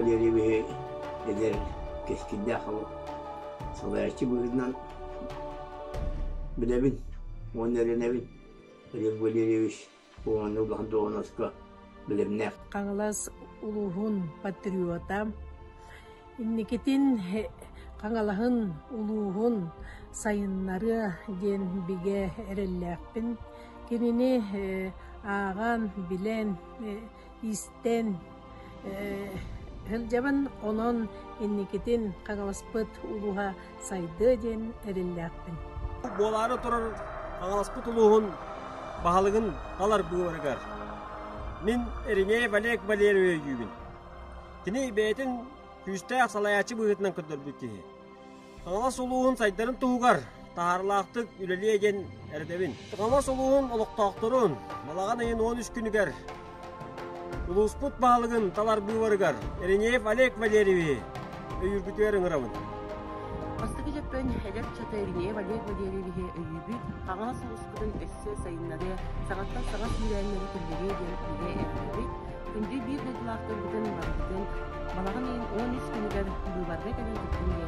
Валерьевиһы эдэр кэскиллээх салайааччы быһыытынан билэбин уонна эрэнэбин. Олег Валерьевич уонна улахан дуоһунаска бэлэмнээх. Хаҥалас улууһун патриота. Инникитин Хаҥалаһын улууһун сайыннарыа диэн бигэ эрэллээхпин. Кинини ааҕан, билэн, истэн сылдьабын. Онон инникитин Хаҥаласпыт улууһа сайдыа диэн эрэллээхпин. Буолаары турар Хаҥаласпыт улууһун баһылыгын талар быыбарыгар мин Иринеев Олег Валерьевич өйүүбүн. Кини бэйэтин күүстээх салайааччы быһыытынан көрдөрбүт киһи. Хаҥалас улууһун сайдарын туһугар таһаарылаахтык үлэлиэ диэн эрэдэбин. Хаҥалас улууһун олохтоохторун балаҕан ыйын 13 күнүгэр улууспут баһылыгын талар быыбарыгар Иринеев Олег Валерьевиһи өйүүргүтүгэр ыҥырабын. Бастакы дьөппөн эдэр ыччата Иринеев Олег Валерьевиһи өйүүбүт, Хаҥалас улууспутун өссө сайыннарыа, саҥаттан саҥа сүүрээннэри киллэриэ диэн бигэ эрэнэбит. Күндү биир дойдулаахтарбытын барыбытын балаҕан ыйын 13 күнүгэр быыбарга кэлэн кыттын диэн.